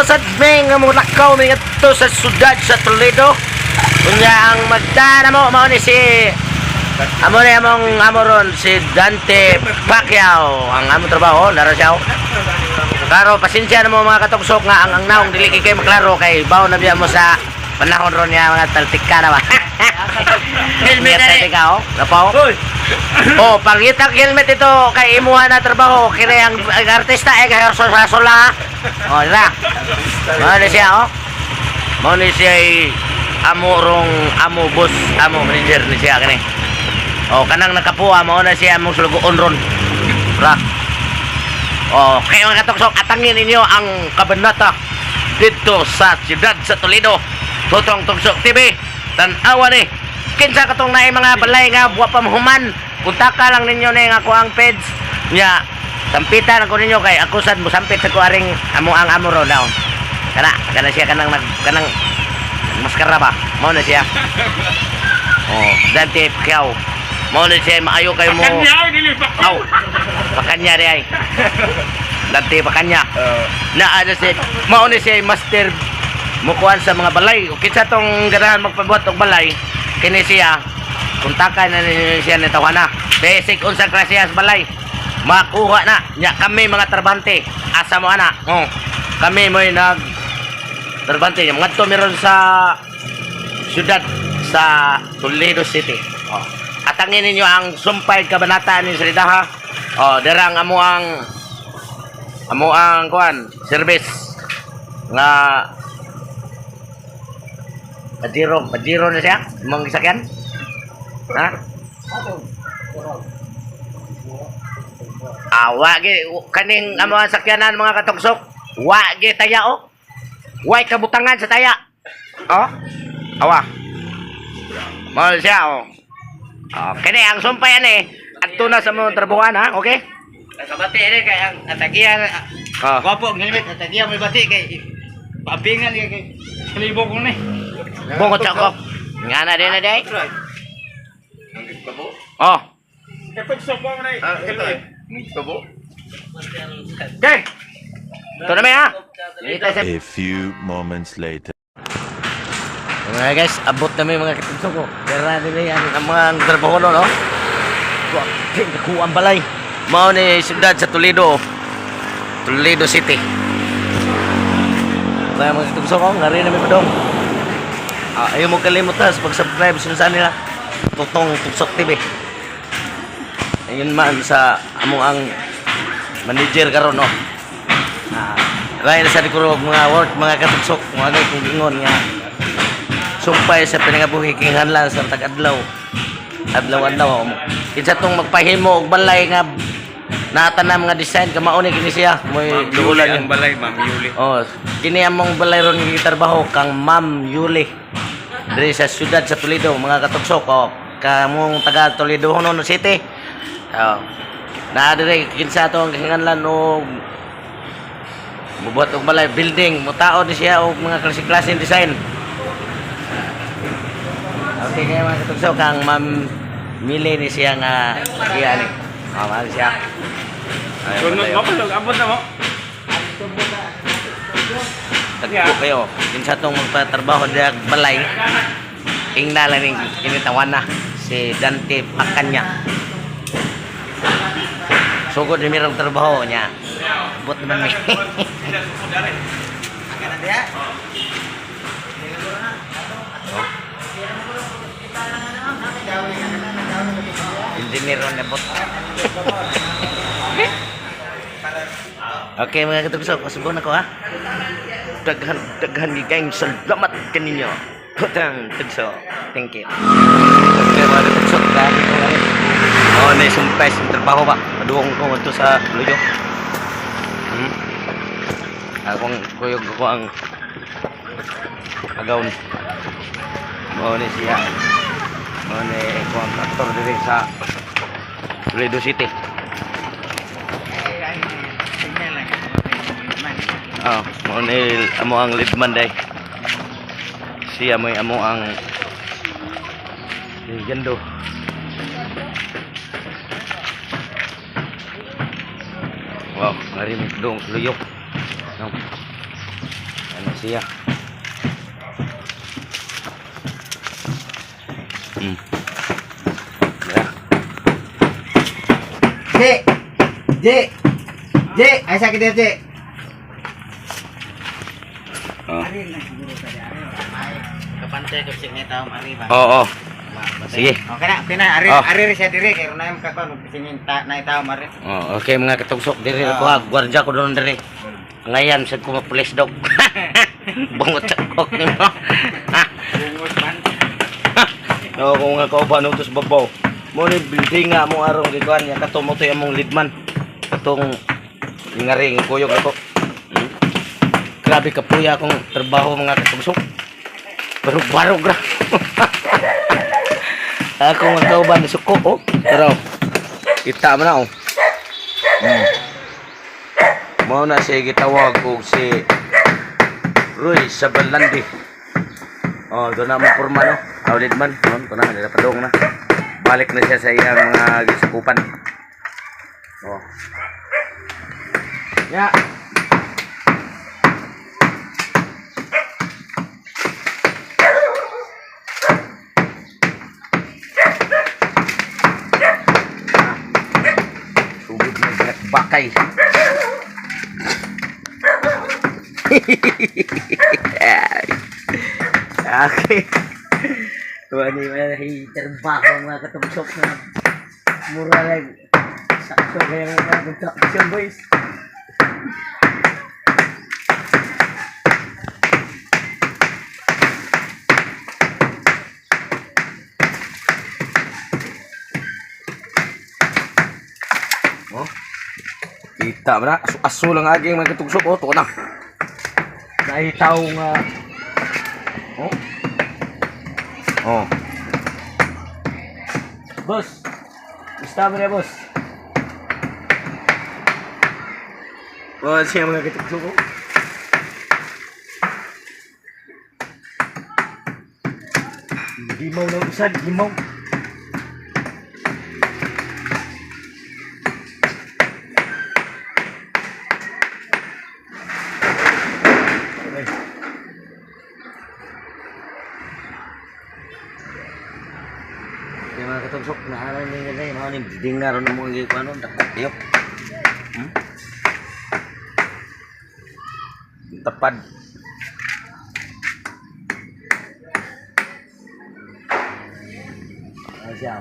Sad me nga mo lakaw mi ngadto sa syudad sa Toledo. Unya ang magdana mo mao ni si amo ni among amo ron, si Dante Pacquiao. Ang among trabaho nara siya, oh. Klaro, pasensya na mo, mga katugsok, nga ang naong dili kay maklaro kay baw na biya mo sa panahon ron niya mga taltika na ba. Helmet na ni. Taltika, oh. Napaw. Oh, pangitag helmet ito kay imuha na trabaho kini ang artista eh kay sa sola. Oh, dira. Mao ni siya, oh. Mao ni siya ay amo rong amo boss, amo manager ni siya kini. Oh, kanang nakapuha mao na siya among sulugoon ron. Ra. Oh, kaya, mga katuksok, atangin ninyo ang kabanata dito sa siyudad sa Toledo. Totong Tugsok TV. Tan-awa ni. Kinsa katong naay mga balay nga wa pa mahuman. Kuntaka lang ninyo na yung ako ang page. Nya, sampitan ako ninyo kay ako sad mo sampit sa ko aring amo ang amo ro daw. Kana, kana siya kanang nag kanang maskara ba? Mao na siya. Oh, Dante Pacquiao. Mao na siya maayo kayo mo. Kanya, dili pa. Aw. Pakanya di ay. Dante Pakanya. Na ano si mao ni siya master mukuan sa mga balay. O kinsa tong ganahan magpabuhat og balay, kini siya kontakan na ni siya ni tawana. Basic unsa klase sa balay. Makuha na nya kami mga trabante. Asa mo ana? Oh. Kami mo'y nag trabante nya ngadto meron sa syudad sa Toledo City. Oh. Atangin ninyo ang Sumpay Kabanata ni Sridaha. Oh, dirang amo ang kuan service nga Pajero, Pajero na siya? Imong gisakyan? Ha? Ah, wa gi kaning amo ang sakyanan, mga katugsok. Wa gi taya, oh. Way kabutangan sa taya. Oh. Awa. Mao siya, oh. Oh, kini ang sumpay ani. Adto na sa mga trabuhan, ha? Okay? Nakabati ini kay ang atagian. Oh. Gwapo ang helmet, atagian may bati kay paapingan kay kay kalibo ko ni. Bungkot sa ko. Nga na din na day. Oh. Katugsok mo na. Okay. Ito na may ha. Dito sa A few moments later. Mga guys, abot na may mga katugso ko. Pero nila yan ang mga trabaho no, no? Wag, nakuha ang balay. Mao ni siyudad sa Toledo. Toledo City. Kaya, mga katugso ko, nga rin namin padong. Ah, ayaw mo kalimutan sa pag-subscribe sa saan nila. Tutong Tugsok TV. Ayun man sa among ang manager karon, no. Ah, lain sa likuro mga work, mga katugsok, mga gay kung gingon nga sumpay sa pinangabuhi kinahanglan sa tag-adlaw. Adlaw-adlaw. Kinsa tong magpahimo og balay nga nata na mga design kamao ni kini siya. Moy duulan ang balay, Ma'am Yuli. Oh, kini among balay ron nga gitrabaho kang Ma'am Yuli. Diri sa siyudad sa Toledo, mga katugsok, oh. Kamong taga Toledo Hono City. Oh. Naa diri kinsa to ang kinahanglan og mubuhat og balay building, mutao ni siya og mga klase-klase design. Okay kaya, mga katugsok, kang Ma'am Mili ni siya nga iya ni. Oh, mahal siya. Ay, Sunod balay, mo oh. pa, abot na mo. Tagpo kayo. Kinsa tong magpatrabaho diha balay. Ingna lang ning kinitawan na si Dante Pacanya. Sugod ni mirong trabaho niya. Abot naman mi. Oh. Engineer on abot. Okay, mga katugsok, pasubon ako ha. Daghan daghan gigayong salamat kaninyo. Putang tugso. Thank you. Okay, mga katugsok, dami ko ngayon. Oh, na sumpay sa trabaho ba? Maduong ko ngadto sa luyo. Akong kuyog ko ang agawon. Mao ni siya. Mao ni ko ang traktor diri sa Toledo City. Oh, mao ni amo ang leadman day. Siya mo'y amo ang gando. Wow, ngari mo dong luyok. No. siya. Yeah. J. J. J, ay sakit dia, J. Oh. Ari na siguro sa di ari. Ay, kapantay ko sing tao ari ba. Oo. Sige. Okay na, ari Oh. ari ri siya diri kay runay ka kon singin ta na tao mari. Oh, okay mga katugsok diri ako ha. Gwardiya ko doon diri. Ngayon sad ko ma-police dog. Bungot sa kok nimo. Bungos man. No, kung nga kauban utos babaw. Mo ni building nga among arong gikuan niya kato mo to'y among leadman. Katong ngari nga kuyog ako. Grabe kapuya akong trabaho, mga katugsok. Barog-barog ra. Ako nga kauban suko oh. Pero kita mo na oh. Mao na siya gitawag og si Roy Sabalandi. Oh, doon na mo porma no. Aulit man, noon ko na nila na. Balik na siya sa iyang mga gisukupan. Oh. Ya. Sugod na bakay. Okay. Tuwa ni mga trabaho mga katugsok na mura lang. Sakto kayo mga construction boys. Oh. Kita mo na. Aso, aso lang aging mga katugsok. Oh, tuwa na. Naitaw nga. Oh. Oh. Boss. Gusto mo na, boss. Oh, siya mga katugsok ko. Gimaw na usad, gimaw. Ay. Kaya mga katugsok, naaral ninyo na yun. Mga ni dinga ron ang mga gikuano, dako, tiyok. Tapad. Ayan siya.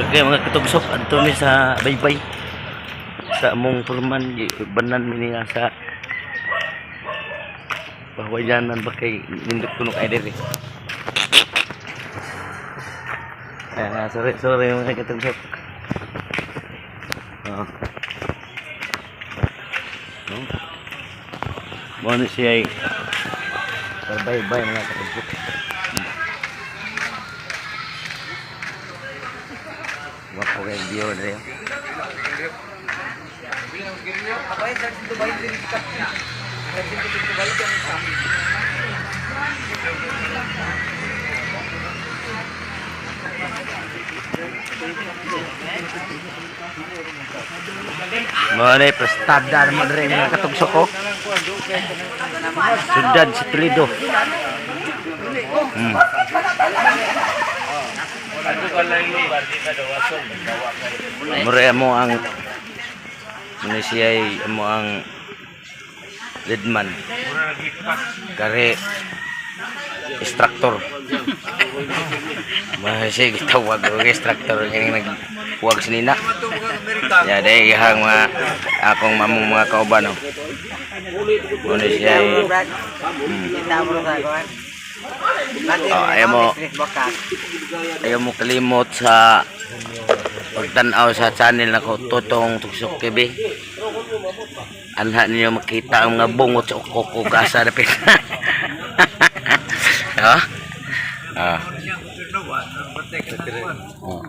Okay mga katugsok, adto mi sa baybay sa among purman banan mi niya sa bawayanan ba kay nindot kuno kay diri. Ah, sorry, sorry mga katugsok. Oh. No? Mo ni siya ay baybay mga katugsok. Wapo kay view diri. Oh. Mao ni prestada naman diri mga katugsok ko. Sudad si Toledo. Mura mo ang muna siya ay mo ang leadman. Kare instructor. Masig tawag og instructor yung naghuwag sinina. Ya dai ihang mga akong mamong mga kauban oh. Muna siya ay Oh, ayaw mo. Ayaw mo kalimot sa pagtanaw sa channel nako Totong Tugsok TV. Anha ninyo makita ang mga bungot sa ukok ug asa dapit. Ha? Ah. Oh.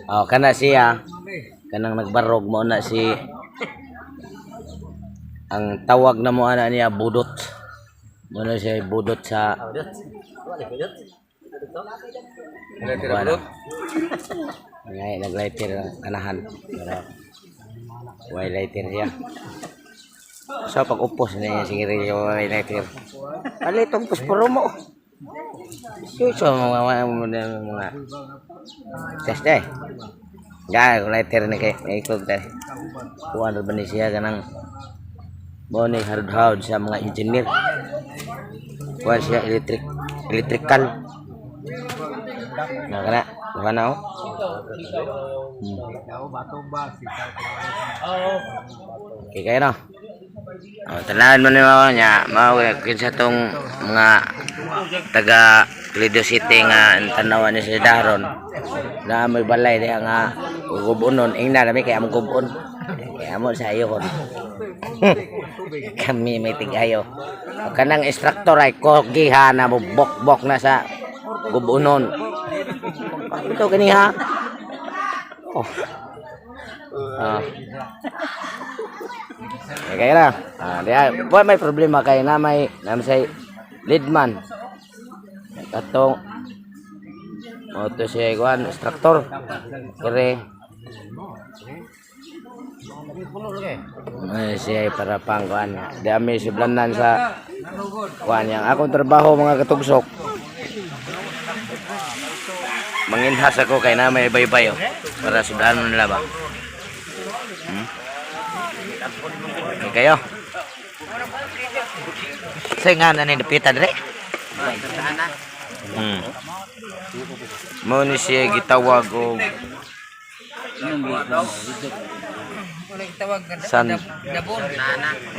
Oh, kana siya. Kanang nagbarog mo na si ang tawag na mo ana niya budot. Muna siya budot sa wala. Ngay naglighter ang anahan. Pero way lighter siya. So pag upos na niya sige way lighter. Palitong pusporo mo. So mga mga test eh. Gaya ko lighter ni kay ikog tayo. Kuan ra ba ni siya kanang mo ni hard sa mga engineer. Kuan siya electrical. Na kana, kuan na oh. Okay kayo no. Oh, tanan mo ni mao nya, mao kinsa tong mga taga Toledo City nga ang tanawan ni sa Daron. Na may balay diha nga gubonon, ingna nami kay among gubon. Kay amo sa ayo kon. Kami may tigayo. O kanang instructor ay kogiha na mo bok-bok na sa gubonon. Ito kaniha. Oh. Ah. Okay, kaya na. Ah, diha, boy, may problema kay na may say leadman. Katong mo to siya kuan instructor. Kere. Ay, siya para pang kuan. Di ami siblanan sa kuan yang akong trabaho mga katugsok. Manginhas ako kay na may baybay oh. Para siblanan nila ba. Okay kayo. Sa nga na ni dapita dire. Mo ni siya gitawag og San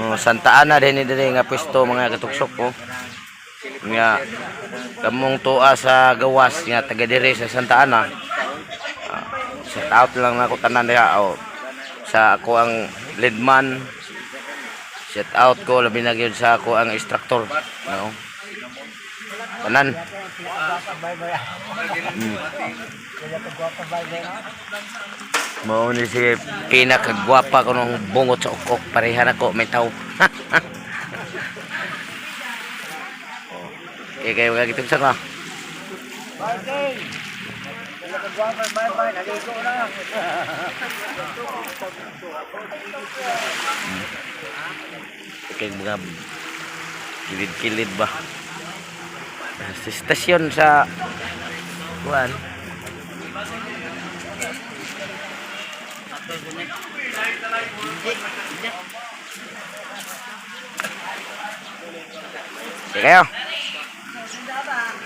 Oh, Santa Ana din ni dire nga pwesto mga katuksok ko. Nga kamong tua sa gawas nga taga dire sa Santa Ana. Ah, shout out lang nako tanan diha oh. Sa ako ang leadman. Shout out ko labi na gyud sa ako ang instructor. No. Tanan. Mao ni si pinakagwapa ko nung bungot sa ukok pareha nako may tao. Okay, kayo mga kitugsak na. Okay, mga kilid-kilid ba? Sa stasyon sa kuan. Okay kayo.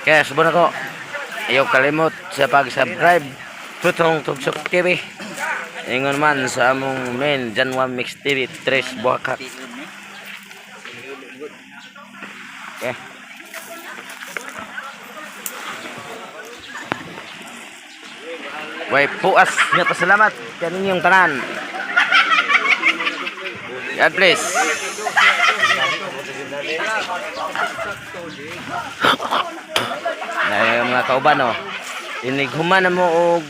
Kaya subon ako. Ayaw kalimot sa pag-subscribe. Tutong Tugsok TV. Ingon man sa among main Janwa Mix TV Tres Buhakat. Okay. Way puas nga pasalamat kaninyong tanan. God bless. Na yung mga kauban oh. Inighuman na mo og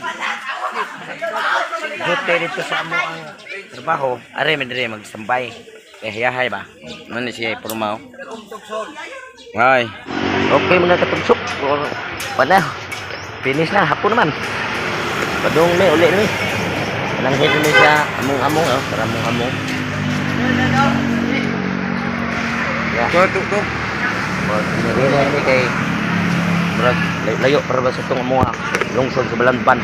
Dute dito sa amo ang trabaho. Are mi diri magsambay. Kay hayahay ba? Ano ni siya porma oh. Ay. Okay mga katugsok. Wala. Finish na hapon naman. Padung may uli ni. Nang ni siya among-among oh, para among-among. Yeah. Tuk tuk. Nirina ni kay murag layo para ba sa itong amuha lungsod sa Balamban.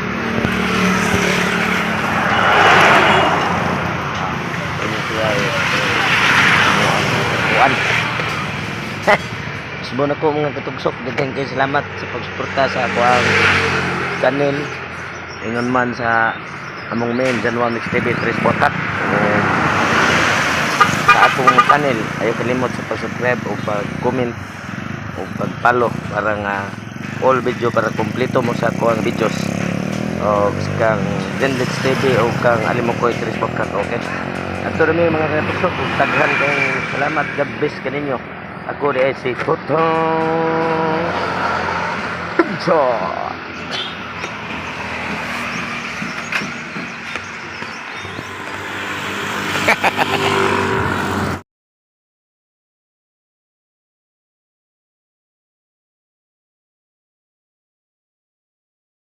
Ah, ini siya eh. Kuan. Subon ako mga katugsok, daghang kay salamat sa pagsuporta sa ako ang channel. Ingon man sa among main Janwa Mix TV Tres Botat. Sa akong channel, ayaw kalimot sa pag-subscribe o pag-comment o pag-follow para nga all video para kompleto mo sa ako ang videos o kang Zenlitz TV o kang Alimokoy Tres Botat, okay? Ato rin mga katugsok, ug daghan kayong salamat, God bless kaninyo. Ako di ay si Totong Tugso.